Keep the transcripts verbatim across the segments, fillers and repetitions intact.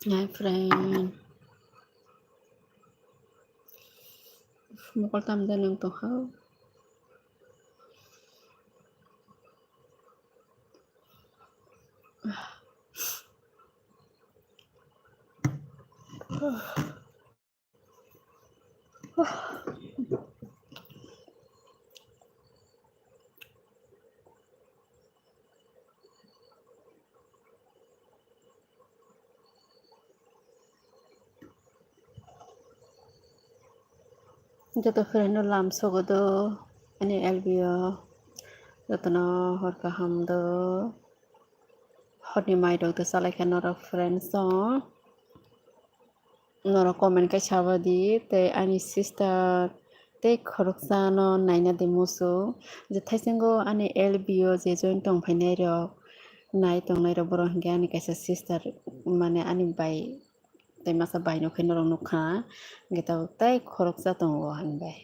Hi friend. Mokol tam de nang tongha. Joto friend no lam sogodo ani L B o, jotono hor kaham do, horni mai rok do salai kha norok friends o. Norok comment khe sabo di, tei ani sister tei khoroksa no naina di musu. Je thaisingo ani L B o je join tong phainai rok, nai tongnai rok, borok hinkhe ani kaisa sister, mane ani bai tei masa bai no khe norok nukha, hinkhe tabuk tei khoroksa tongo ani bai.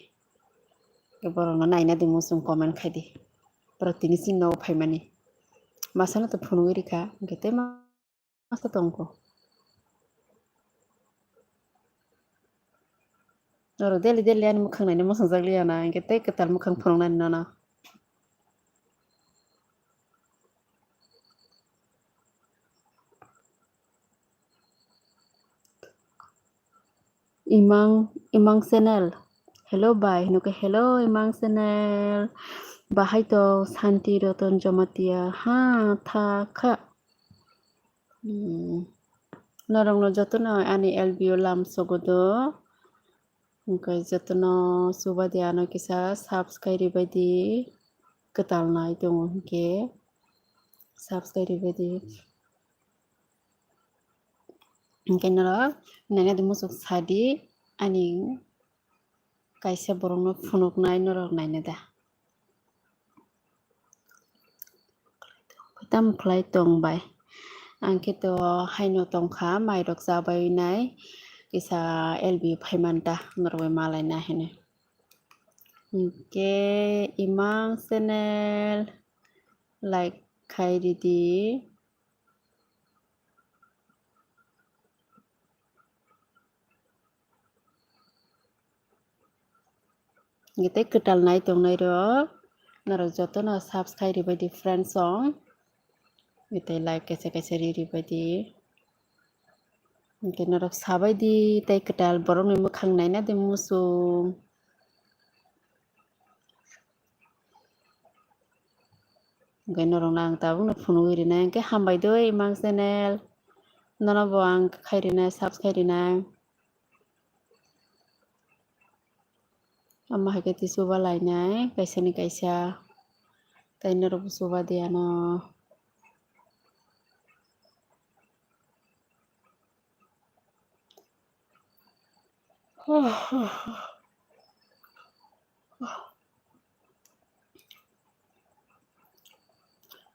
Borok no naina di musu comment khai di, borok tini chini nogo phaimani. Masa no to phunugwi rikha, hinkhe tei ma. Masa tongkho. Oro daily daily ani mukhang naina muchungjak liya na, hinkhe tei kwtal mukhang phunuknani nono. Imang, Imang channel. Hello bai, hinukhe hello Imang channel. Bahai to Santi Roton Jamatia ha tha kha. Hmm. Norokno jotono ani L B o lam sogodo. Hinkhe jotono chuba di ano kisa subscribe ribai di. Kwtal nai tongo hinkhe subscribe ribai di. Hinkhe norok naina di muchuk sadi ani kaisa borokno phunuknai norok naina da. Tam khlai tong bai. Ang khe to haino tongkha, mairok chabai nai kisa L B phaimanta norok bai malaina hinwi. Hinkhe Imang channel like khai ridi. Hinkhe tei kwtal nai tongnai rok, norok jotono subscribe ribai di friends song. Hinkhe tei like kaisa kaisa ri ribai di. Hinkhe norok sabai di tei kwtal borokni mukhang naina di muchung. Hinkhe norokno ang tabukno phunugwi rinai, hinkhe hambai doi Imang channel. Nono bo ang khai rinai, subscribe rinai. Omo hai khe tei chuba lainai kaisa ni kaisa, tei norok bo chuba di ano.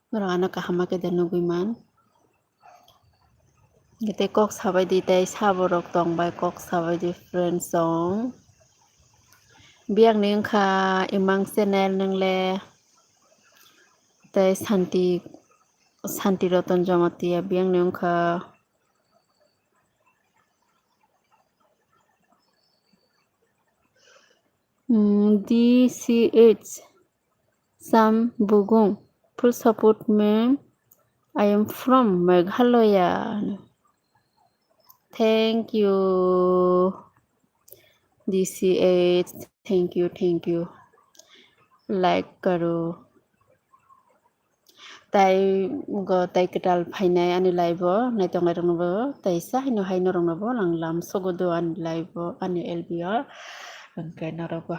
Norok ano kaham ma khe da nugwi man. Hinkhe tei kok sabai di, tei sabo rok tong bai kok sabai di friends song. Biyang ni wngkha Imang channel nwngle tei Santi, Santi Roton Jamatia biyang ni wngkha. Hmm, D C H Sam Bugung, full support me. I am from Meghalaya. Thank you, D C H. Thank you, thank you. Like karo. Tai go tai kwtal phainai ani live o, naitongnai rokno bo tai sa haino hai norokno bo lang lam sogo do ani live o, ani L B o. Hinkhe norok bo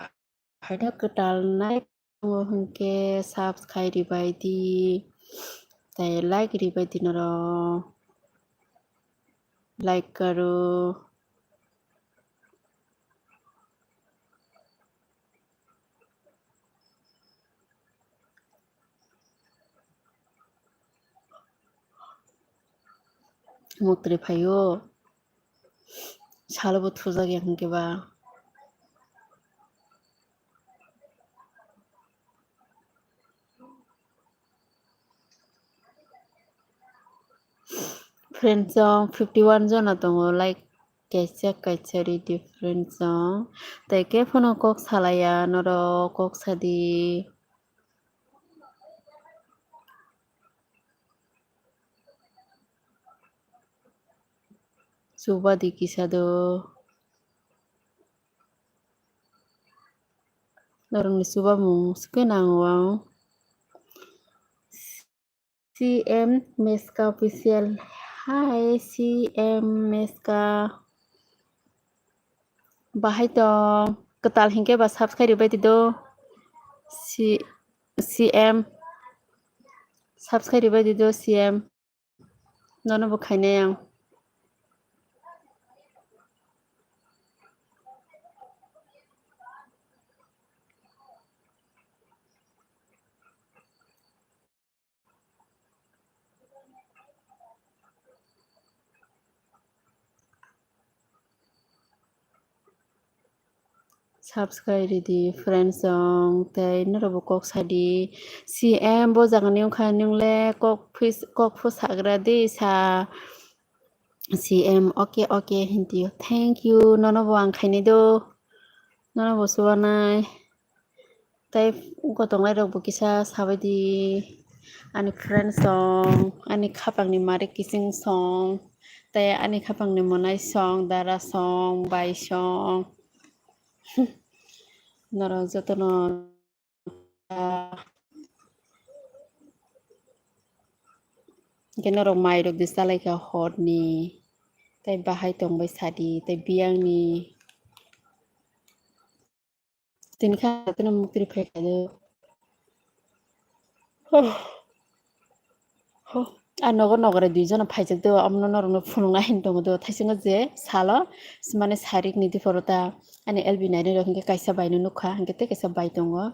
haino kwtal nai tongo hinkhe subscribe ribai di, tai like ribai di norok, like karo. Muktrwi phaio. Salo bo thujak ya hinkhe ba. Friends song fifty one jona tongo, like kaisa kaisa ri di friends song. Tai khe phano kok salaiya norok, kok sadi. Chuba di kisa do. Norokni chubamung swkhe nango ang. C M Meska Official. Hi, C M Meska. Bahai tong? Kwtal hinkhe ba subscribe ribai di do. C-, C M. Subscribe ribai di do, C M. Nono bo khainai ang. Subscribe ridi friends song, tei norokbo kok sadi. C M bo jagani wngkha, nwng le kok phis-, kok pho sagra di sa. C M, okay, okay, hinti o. Thank you, nono bo ang khainai do. Nono bo chubanai. Tei gotong lai rok bo kisa sabai di. Ani friend song, ani khapang ni mari kiching song, tei ani khapang ni monai song, dara song, bai song. Norok jotono Hwnkhe norok mairok de chalaikha horni, tei bahai tongbai sadi, tei biyangni. Tini kha tini muktri phaikha de. Ho. Ho. A nogo nogore dui jona phaijak de, omono norokno phunukna hin tongo do. Thaisingo je salo, mane sarik ni diphoro ta ani L B nainai rok hwnkhe kaisa bai no nukha, hwnkhe tei kaisa bai tongo.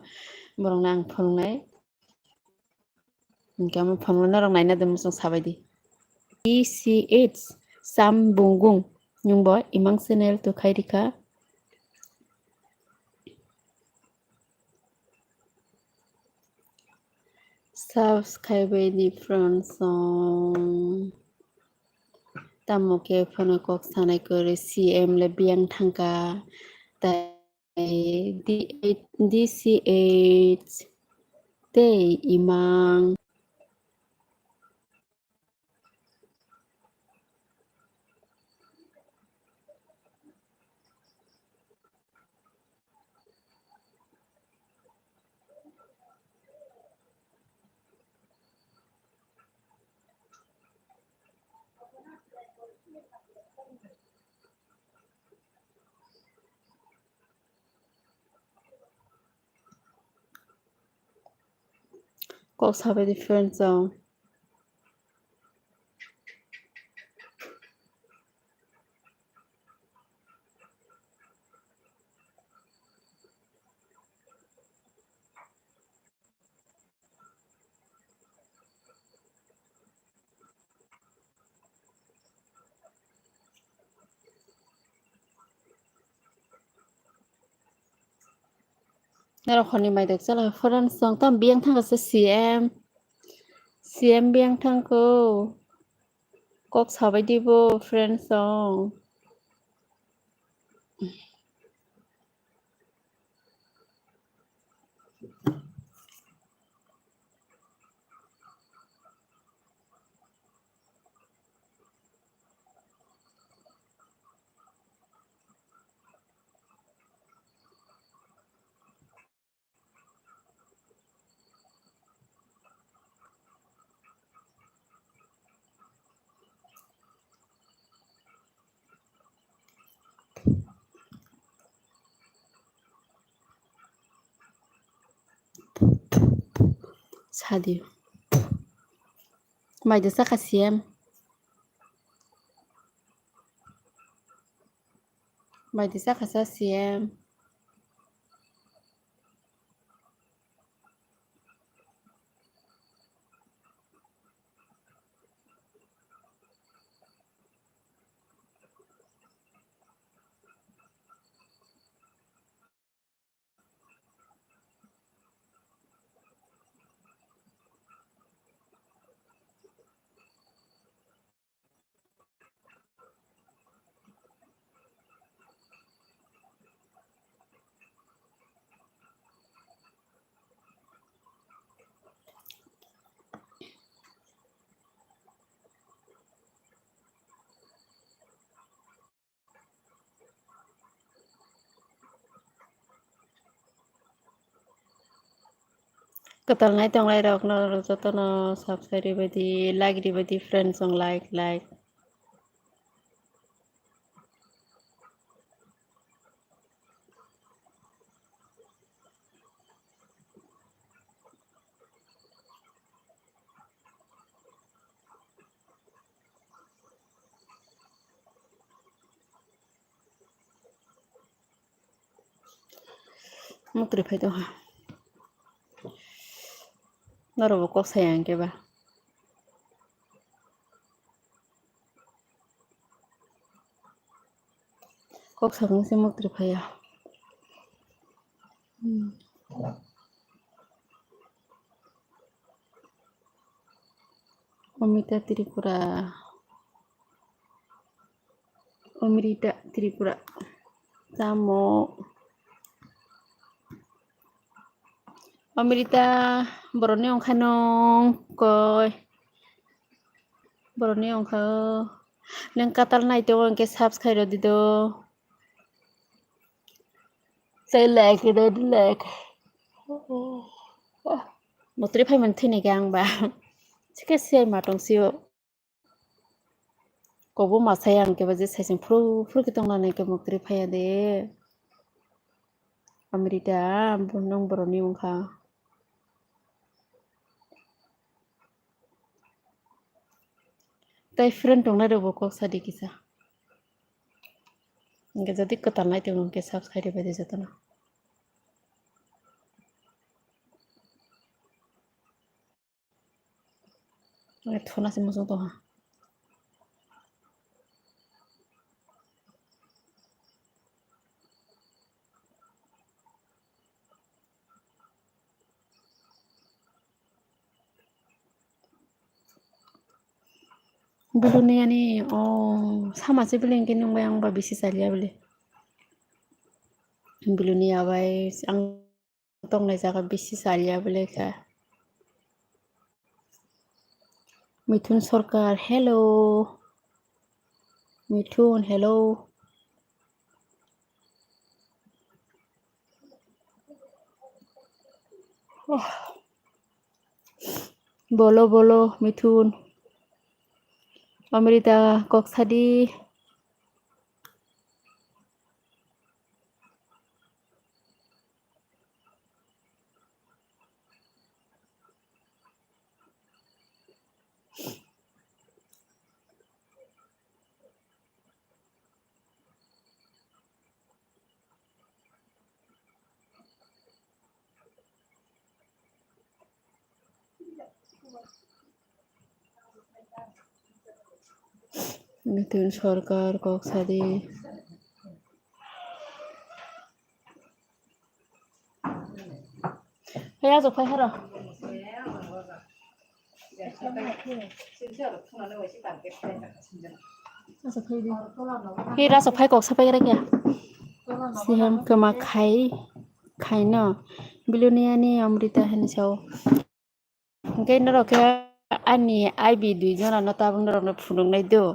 Borokno ang phunuknai. Hwnkhe omo phone no norok naina de muchung sabai di. D C H Sam Bungung, nwng bo imang channel to khai rikha. Subscribe bai di friends song. Tamo khe phano kok sanai kwrwi C M le biyang thangkha. Tai D H, D C H tei imang. Kok sabai di friends song. Norok hwnwi mai dok chala friends song tam biyang thangkha se C M. C M biyang thangkho. Kok sabai di bo friends song. Sadi. Mai de chakha C M. Mai de chakha sa C M. Kwtal nai tonglai rok no jotono subscribe ribaidi, like ribaidi, friends rok like, like. Mukri phai tongha. Norokbo kok saya hwnkhe ba. Kok sakung se mukri phaiya. Hmm. Omita Tripura. Omrita Tripura. Tamo. Omrita, boroni ongkha nung koi. Boroni ongkha o. Nung katal nai tongo hwnkhe subscribe rw di do. Tei like rw di, like. Motri phaimani thwini khe ang ba. Sikhe siyai matong sio. Kobo masai ang keba je saising phuru phuru khe tongnani khe mukri phaiya de. Amrita, bo nung boroni wngkha. Tai friend tongnai rokbo kok sadi kisa. Hingke jodi kwtal nai tongo hingke subscribe bai di jotono. Thuna se muchung tongha. Bulu ni ani, o, sama se bile hingke nung bai ang ba bisi chaliya bile. Bulu ni abai ang tongnai jaga bisi chaliya bile kha. Mithun Sarkar, hello. Mithun, hello. Oh. Bolo, bolo, Mithun. Amrita, kok sadi. Mithun Sarkar, kok sadi. Hey, ajo phai haro. Ajo phai di. Hey, raso phai kok sapai gra kya? Siham kama khai, khai no. Bulu ni ani Amrita hen sao. Hingke norok khe ani I B dui jona no tabuk norok no phunuk nai do.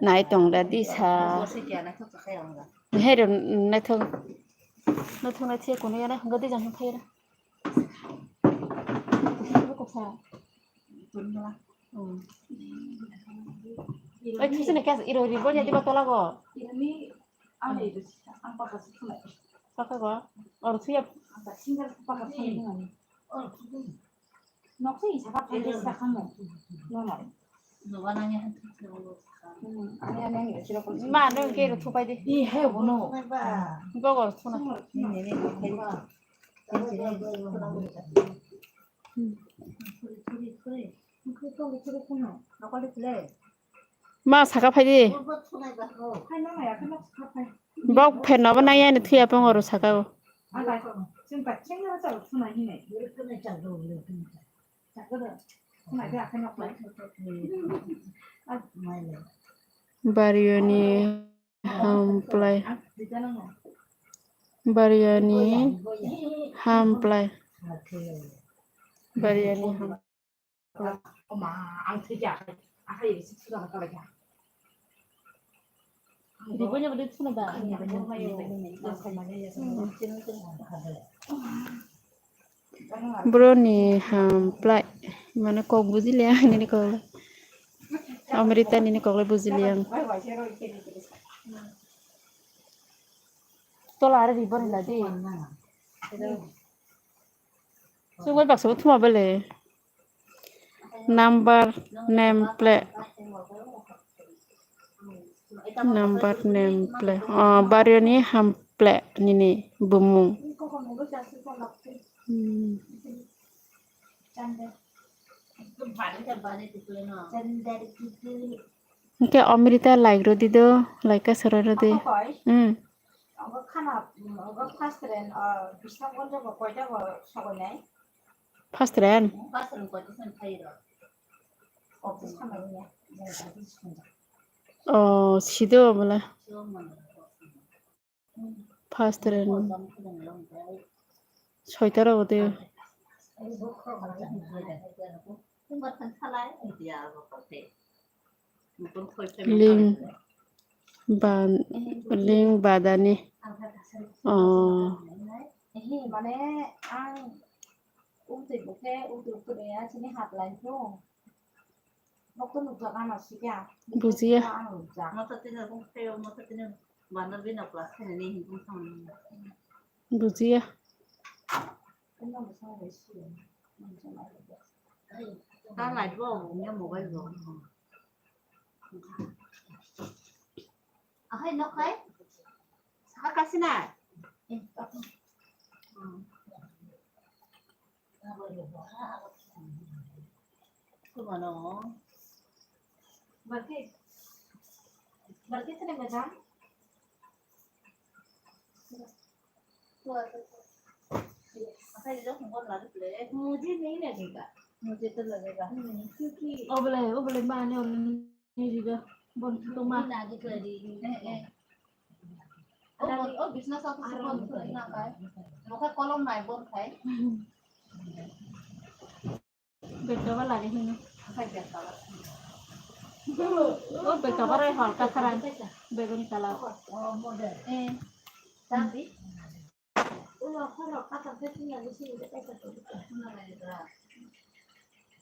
Nai tong da di sa. He ro naithok, naithok nai thiya kunu ya na hingke di jang phai ra. Oi, thusi na kya iro ri bo ya di ba tola go. Paka go. Or thuya. Ma, nung ke ro thupai di. Go go thuna. Ma saka phai di. Bok phen no bo nai ani thuya pang oro saka o. Bariyani hamplai. Bariyani hamplai. Bariyani ham. Bro ni ham plai, mane kok bujiliya nini kok. Amrita nini kok le bujiliya. Tola are ribbon la di. Sungoi baksa bo thuma bele. Number name plate. Number name plate. Oh, Bario ni ham plate nini bumung. Hmm. Hingke Amrita like rodi do, like ka sara rodi. Hmm. First round? Oh, sido bole. First round. Soita rogo de. Ling ban, ling badani. Oh. Mane ang umtwi bukhe umtwi bukhe ya chini hap lai kho. Nokto nukjak ano sikya. Bujiya. Ano nukjak. Mata tini bung teo, mata tini bana bina plastic ni hingkung thang. Bujiya. Ano bwsai bai si. Ta light bo, nya mobile bo. Ahai nok hai. Saka kasina. मुझे नहीं लगेगा। मुझे तो लगेगा। हम्म, क्योंकि ओ बोले, ओ बोले, माने, Ni riga, bon photo ma. Ni nagi kari. Eh, eh. O bon, o bisna sa ko bon photo na kai. Moka kolom nai bon khai. Bek daba lari hino. Khai bek daba. O bek daba rai halka kharan. Begoni color. Oh, model. Eh. Tapi?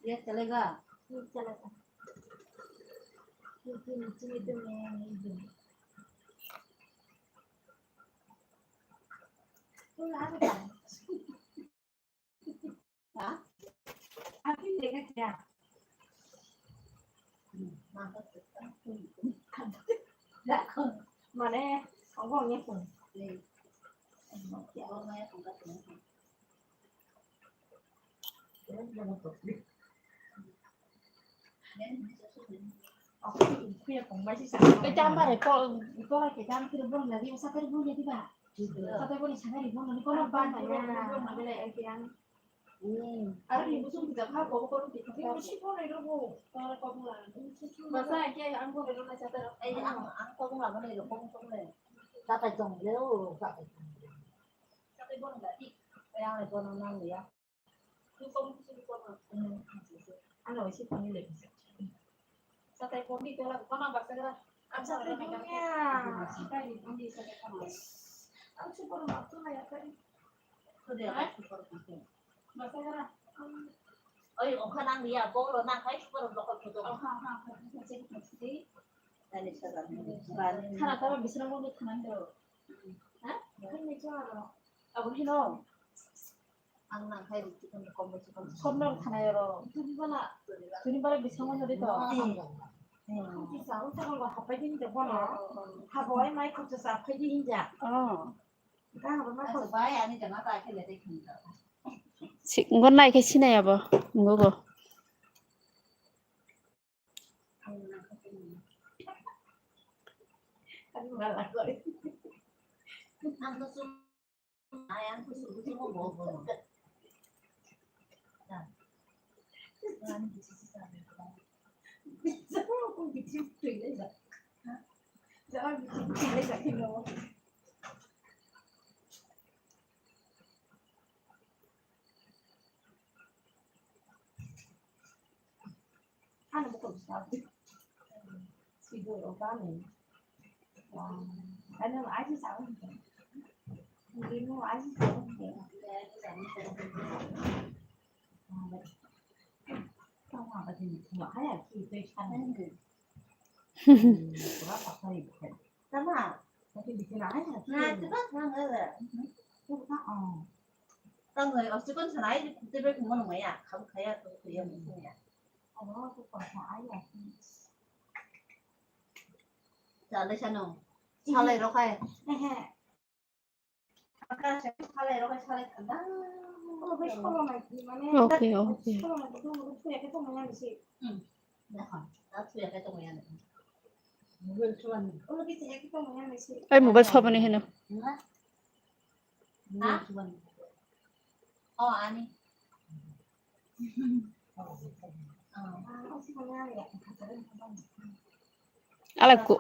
ये चलेगा? ये चलेगा। हाँ? अभी लेगा क्या? Mane, obo wngya kung. Kecham bare, ko, ko kecham kiri bong lagi, sakai bong lagi ba. Sakai bong lagi, sakai bong lagi, kono ban kiri bong lagi. Hmm. Aro ni busung kita kha, bobo kono kita kha. Ni musi kono iro bo. Tara kono la. Masa ake ang kono iro na chata. Ai, ang, ang kono la, kono iro, kono, kono le. Chata jong le, o, chata jong le. Chata bono ga, ti. Ai, ang kono nang ya. Tu kono, tu kono. Hmm. Ano, isi kono le. Satai kondi tola kono baksa gara. Satai kondi ya. Satai kondi satai kono. Ang super waktu na ya tadi. Sudah ya, super waktu. Baksa gara. Oi, ongkha nang dia, boro nang kai super lokal photo. Oh, ha, ha, ha. Tadi sadar. Khana tara bisrang mo thana do. Ha? Ini chara. Aboni no. Ang nang khai rikti kono kombo chikon. Somno thanai oro. Tuni bana, tuni bara bising wngya de to. Hmm. Hmm. Kisa, o sakol ba hapai di hinja bono. Hmm, hmm, hmm. Habo ai mai khoksa sa phai di hinja. Oh. Ga habo mai khok. Bai ani jana ta khele de khinta. Si, ngo nai khe sinai abo. Ngo go. Ang nang khai. Ang nang khai. Ang to sum. Ano bukan sabi. Sigur o kami. Ano aja sabi. Salai rok hai. Okay, okay. Ai mobile sobani hino. Ha? Oh, ani. Alai ku.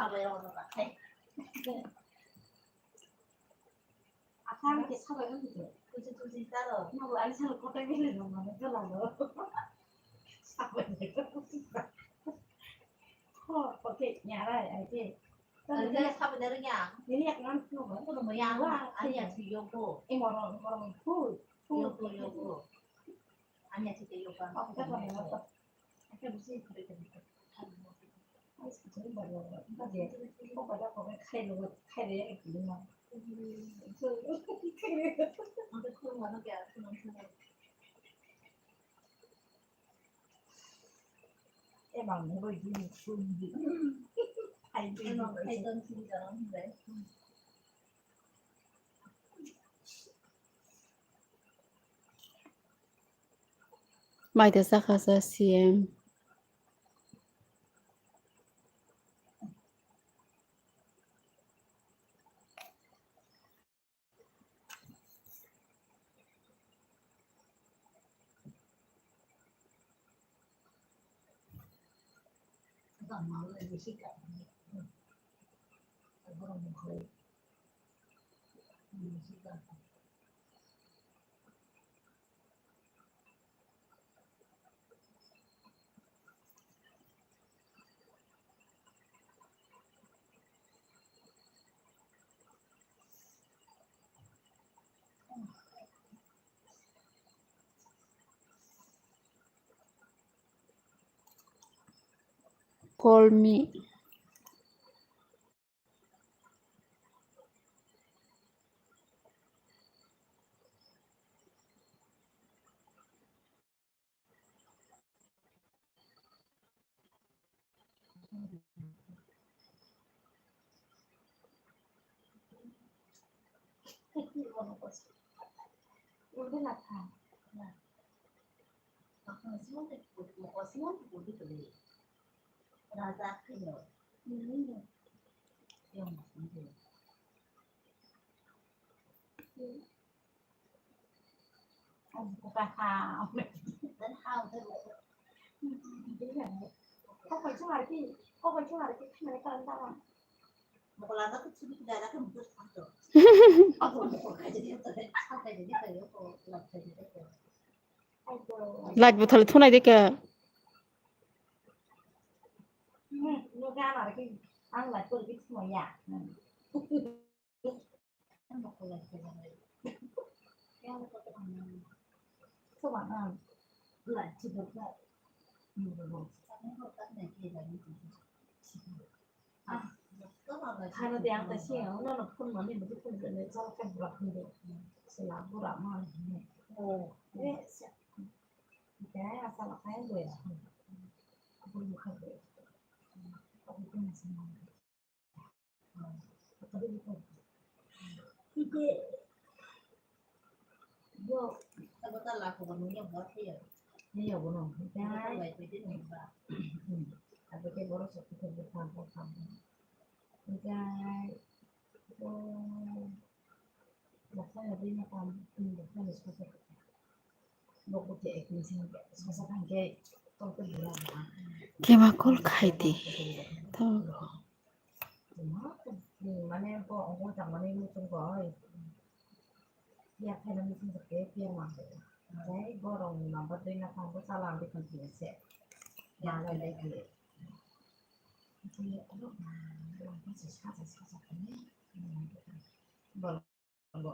Mai ta sakha sa C M. Call me. Light bo thali thunai de khe. Hano de ang kaisa nono phone mani bo phone khe jal khe bwrap hinwi. Sila bwrap ma hinwi. Asa la kaya bo ya. Aboni bwkha bo ya. Kema call khai di. Tabuk. Mane bo ongkha tangmani muchung koi. Phiya khaina muchung khe phiya ma. Jai borok ni number dui na thang bwsala ang bikon phiya se. Ya lai lai phiya. Phiya ano ma saja saja khaini. Bol. Bo.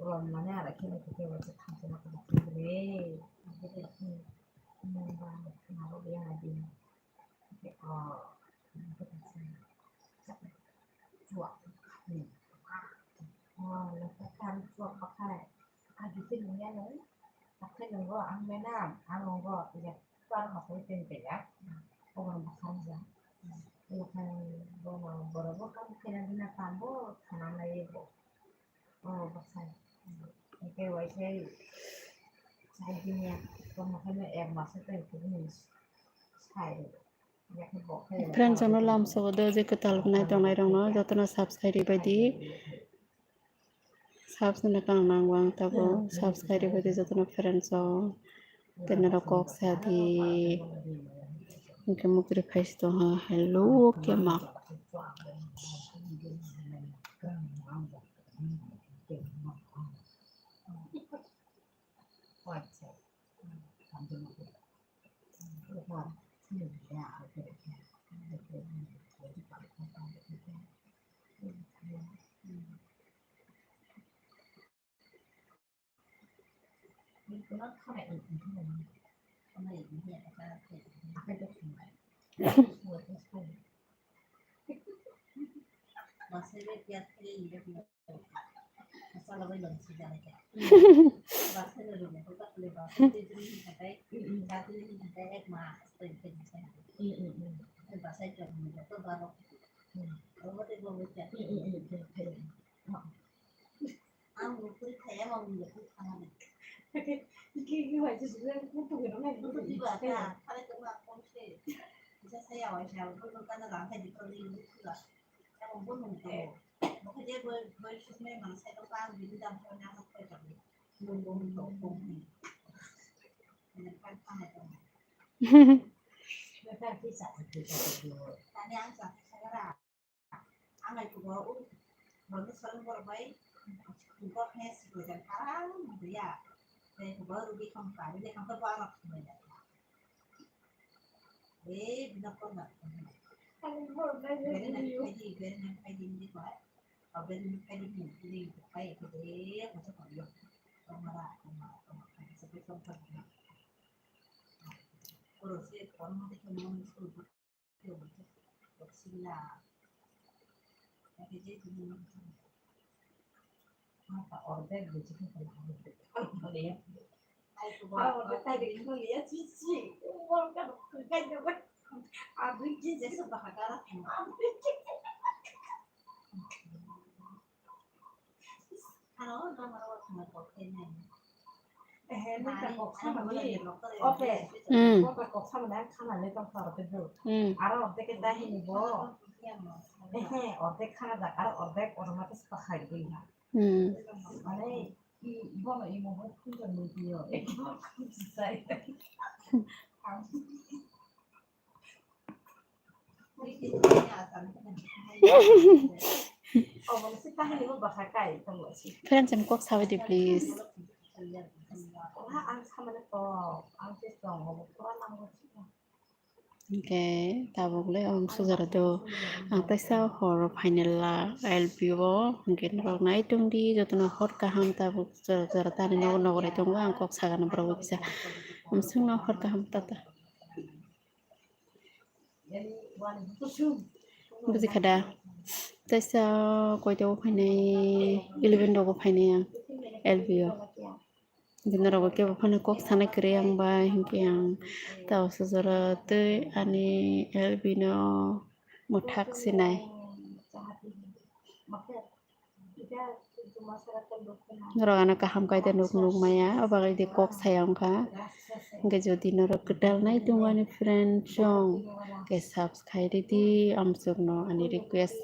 Ulo mane ara khe nang khe waisa thansa na khe khe re. Khe khe khe nang ba nang ba ya na din. Khe o khe khe sa. Chuak. O na khe kan chuak ba khai. A di khe nang ya nang. A khe nang go ang be na ang nang go ya. Chuak ma khe ten pe ya. O nang ba khai ya. Ulo khai bo nang bo ro bo kam khe na din na kam bo khana na ye bo. Oh, baksa. Hingke waisai saidini ya, tongma khe no ek maso tei khe hini sai. Friends, ono lamsogo do je kwtal nai tongnai rokno jotono subscribe ribai di. Subscribe no kang nang wang tabo subscribe ribai di jotono friends o. Tei norok kok sa di. Hingke mukri phai si tong ha. Hello, kema. Ang nukuri thaya ma wngya kuk thangani. Iki iki waisa sibra kuk tongwi rwknai. Kuk tongwi rwkha, khalai tongma kongse. Kisa saya waisa, kuk tongkha na lang khai dikha ni kuk tongkha. Abo bo nungkha. Bo khe je boi boi suknai mang sai tongkha, ang bini dam khe na hok khai tongwi. Nung bo nung tong kong ni. Nang khai khanai tongma. Tani ang sa khai khagra. Ang ai kubo u borok ni salong borok bai kubo khe sikla jang kha ang ya. Tei kubo rugi kham kha, rugi kham kha bo ang khum bai da. Eh, bina kon da. Bere na khai di, bere na khai di ni ko. Au bere na khai di ni ni ko khai ko de ko sa ko yo. Ko mara, ko mara, ko mara khai sa ko ko ko. Ko ro se ko mo de ko mo ni ko. Ehe, nokta kok samani. Oke. Hmm. Nokta kok samani ang khanani tongkha orte do. Hmm. Aro orte ke dahini bo. Ehe, orte khana jak, aro orte oroma te spa khai goi ha. Hmm. Mane, i, bono imo bo kunjo nung piyo. Emo kunjo sai. Friends, and kok sabai di, please. Hingke tabuk le ang sujara do. Ang taisa hor final la L P o, hingke norok nai tongdi, jotono hor kaham tabuk jora jora tani nogo nogo rai tongo, ang kok sagana borok bai kisa. Amsongno hor kaham tata. Buji khada. Taisa koita o phainai, eleven rogo phainai ang L P o. Hingke norok bo kebo phano kok sanai kwrwi ang bai, hingke ang tao sujaro tei ani L P no mwthak sinai. Norok ano kaham kaida nuk nuk maya, o bagwi di kok saya wngkha. Hingke jodi norok kwtal nai tongo ani friend chong, ke subscribe ridi, amsukno ani request.